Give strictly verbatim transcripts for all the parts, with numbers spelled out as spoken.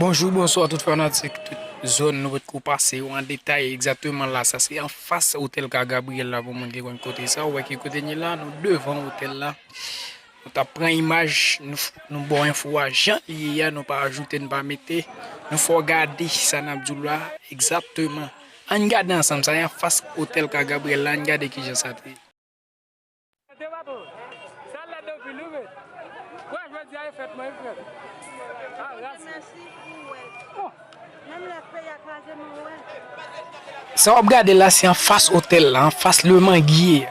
Bonjou, bonswa tout fanatik, tout zòn nou potko pase yo an detay egzakteman la. Sa se anfas otèl Ka Gabriel la pou moun ki konn kote sa. Ou wè ki kote n ye la, nou devan otèl la. Nou t ap pran imaj, nou, nou ba w enfo a jan li ye a, nou pa ajoute, nou pa mete. Nou fè w gade sa n ap di w la egzakteman. Ann gade ansanm, sa se anfas otèl Ka Gabriel la, ann gade kijan sa te ye. Mete pa twò. Sa lèd anpil wi men. Wè jodi a e fèt mwen wi frè. A ras. Mèsi pou wè. Bon. Menm lè peyi a kraze mwen wè. Sa w ap gade la se anfas otèl la, anfas Le Manguier.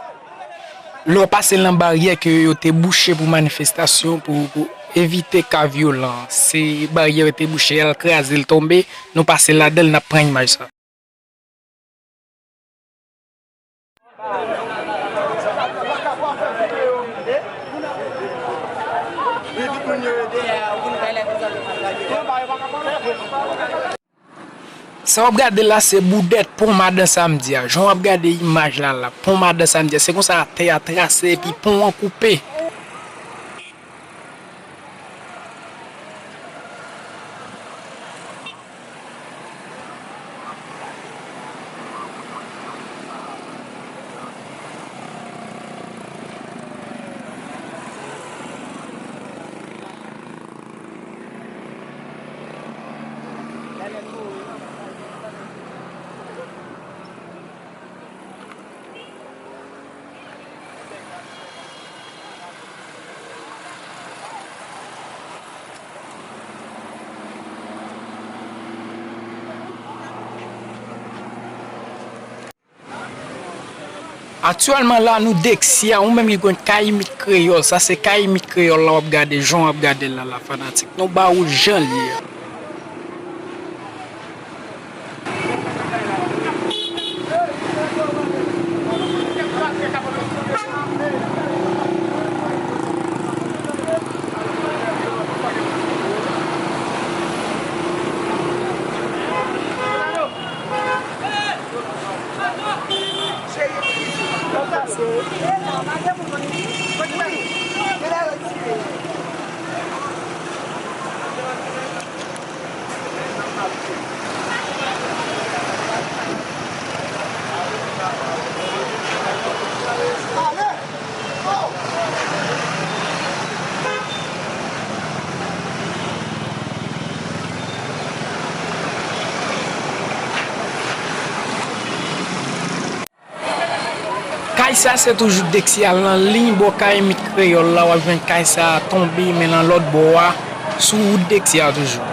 Lè w pase nan baryè ke yo te bouche pou manifestasyon, pou, pou evite ka vyolan, se baryè yo te bouche, y al kraze l tonbe, nou pase ladan l, n ap pran imaj sa. Sa w ap gade la se boudèt pon Madan Samdi a. Jan w ap gade imaj la la, pon Madan Samdi a, se konsa atè a trase epi pon an koupe. Aktyèlman la, nou Dexia, ou menm ki konn Kayimit Kreyòl, sa se Kayimit Kreyòl la w ap gade, jan w ap gade l la, la fanatik. Nou ba ou jan l ye a. Kay sa se toujou Dexia nan liy bò Kayimit Kreyòl la, w ap jwenn kay sa tonbe, men nan lòt bò a, sou wout Dexia toujou.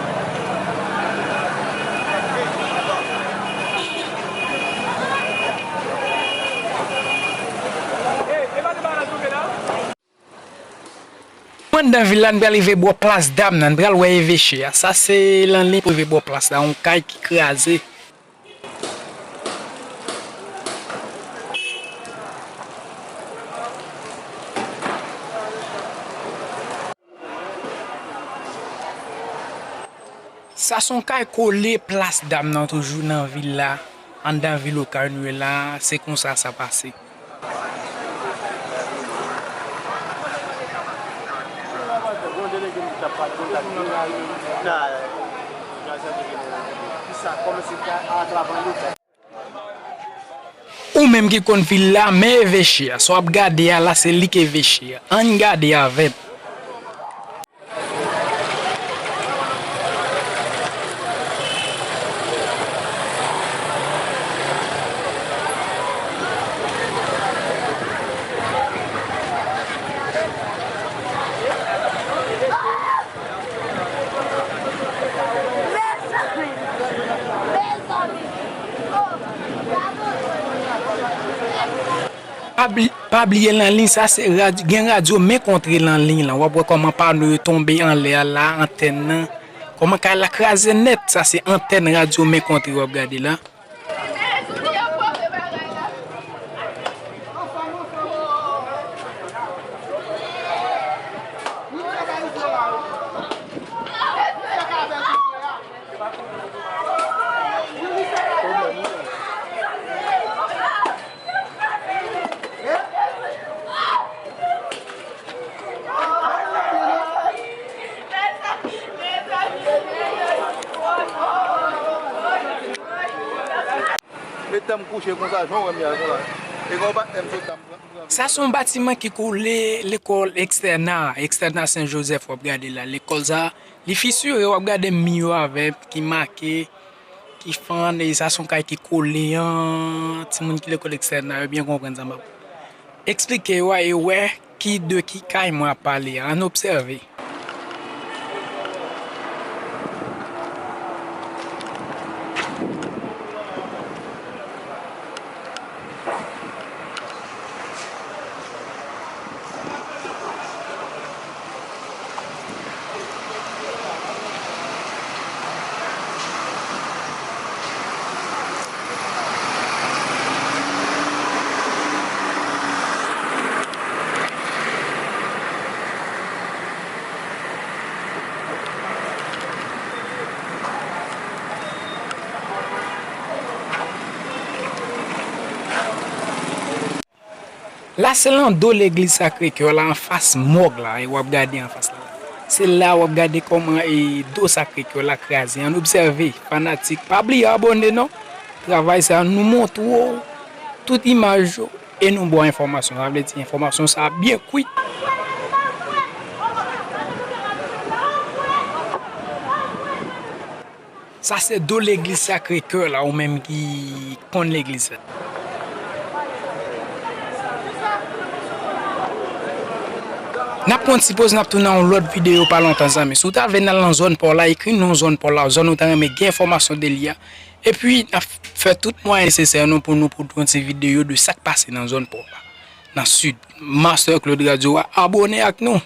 Anndan vil la, n pral rive bò Plas Dam nan, n pral wè eveche a. Sa se lanliy pou rive bò plas la, yon kay ki kraze. Sa se yon kay kole Plas Dam nan toujou nan vil la, anndan vil Okay nou ye la, se konsa sa pase. Ou menm ki konn vil la, men eveche a. Sa w ap gade a la, se li k eveche a. Ann gade avè m. Pa bli-, pa bliye lanliy sa se rad-, gen radyo men kontre lanliy lan. W ap wè kòman pano yo tonbe anlè a la, antèn nan. Kòman kay la kraze nèt, sa se antèn radyo men kontre w ap gade la. Tan m kouche konsa, jan w wè m ye a konsa. E kon patnè m sot la, m pran, m pran. Sa se yon batiman ki kole lekòl ekstèna, ekstèna Sen Jozèf w ap gade la. Lekòl sa, li fisire, w ap gade mi yo avè ki make, ki fann, e sa se yon kay ki kole an. Timoun ki lekòl ekstèna yo byen konprann sa m ap eksplike yo a e wè ki, de ki kay mwen ap pale a. Ann obsève. La se lan do legliz Sakre Kè la, anfas mòg la, e w ap gade anfas la. Se la w ap gade kòman e do Sakre Kè la kraze. Ann obsève, fanatik. Pa bliye abòne non. Travay sa, nou montre w tout imaj yo e nou ba w enfòmasyon. Sa vle di enfòmasyon sa byen kwit. Sa se do legliz Sakre Kè la, ou menm ki konn legliz la. N ap pran ti poz, n ap tounen yon lòt videyo pa lontan, zanmi. Si w ta vle n al nan zòn pa w la, ekri non zòn pa w la, zòn ou ta renmen gen enfòmasyon de li a. Epi, n ap fè tout mwayen nesesè nou pou nou pote yon ti videyo de sa k pase nan zòn pa w la, nan Sid. Master Claude Radio a, abòne ak nou.